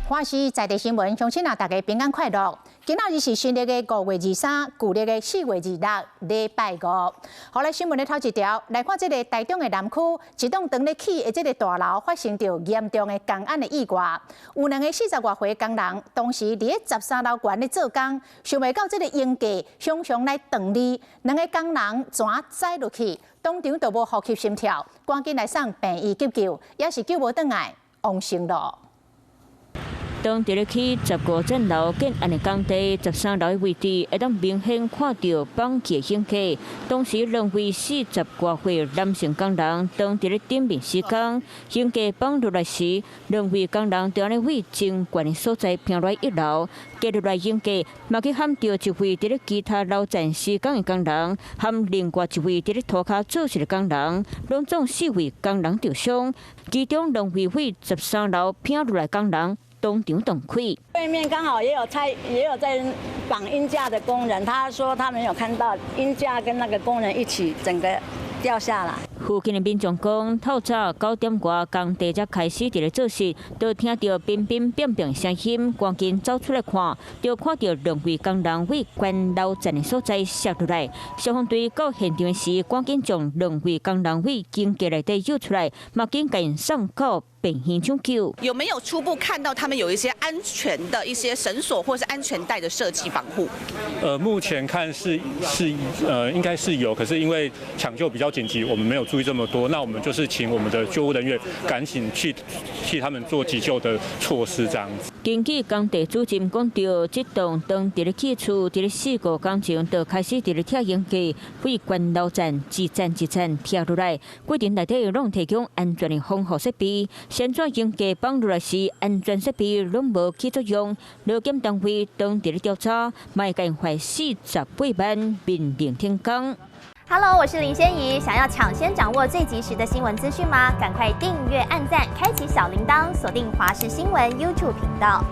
華視在地新聞，鄉親啊，大家平安快樂。今仔日是新曆的5月23，舊曆的4月26，禮拜五。好來，新聞的頭一條來看，這个台中的南區一棟當咧起的這个大樓發生著嚴重的工安的意外，有兩个40外歲工人當時佇咧13樓懸咧做工，想袂到這个鷹架向上來斷離，兩个工人全栽落去，當場就無呼吸心跳，趕緊來送病院急救，也是救無轉來，往生囉。當佇咧起15層樓建案的工地13樓的位置，會當明顯看著綁起的鷹架。當時兩位40外歲男性工人當佇咧頂面施工，鷹架綁落來時，兩位工人就按呢位真懸的所在飄落1樓，跌落來鷹架嘛去撼著一位佇咧其他樓層施工的工人，和另外一位佇咧塗跤做事的工人，攏總四位工人著傷，其中兩位位13樓飄落來工人當場斷氣。對面剛好也有拆，也有在綁鷹架的工人，他說他沒有看到鷹架跟那個工人一起整個掉下來。附近的民眾講，透早9點外工地才開始佇咧做事，就聽著乒乒乒乒聲音，趕緊走出來看，就看著兩位工人位懸樓層的所在摔落來。消防隊到現場時，趕緊將兩位工人位鷹架內底救出來，嘛緊共𪜶送到病院搶救。有沒有初步看到他們有一些安全的一些繩索或是安全帶的設計防護？目前看是應該是有，可是因為搶救比較緊急，我們沒有注意這麼多。那我們就是請我們的救護人員趕緊去替他們做急救的措施，這樣子。根據工地主任講著，這棟當佇咧起厝，佇咧4個工前就開始佇咧拆鷹架，位懸樓層一層一層拆落來，過程內底攏提供安全的防護設備。先怎鷹架綁落來時，安全設備攏無起作用。勞檢單位當佇咧調查，嘛會共罰48萬，面臨停工。 Hello，我是林仙怡。想要搶先掌握最及時的新聞資訊嗎？趕快訂閱、按讚、開啟小鈴鐺，鎖定華視新聞 YouTube 頻道。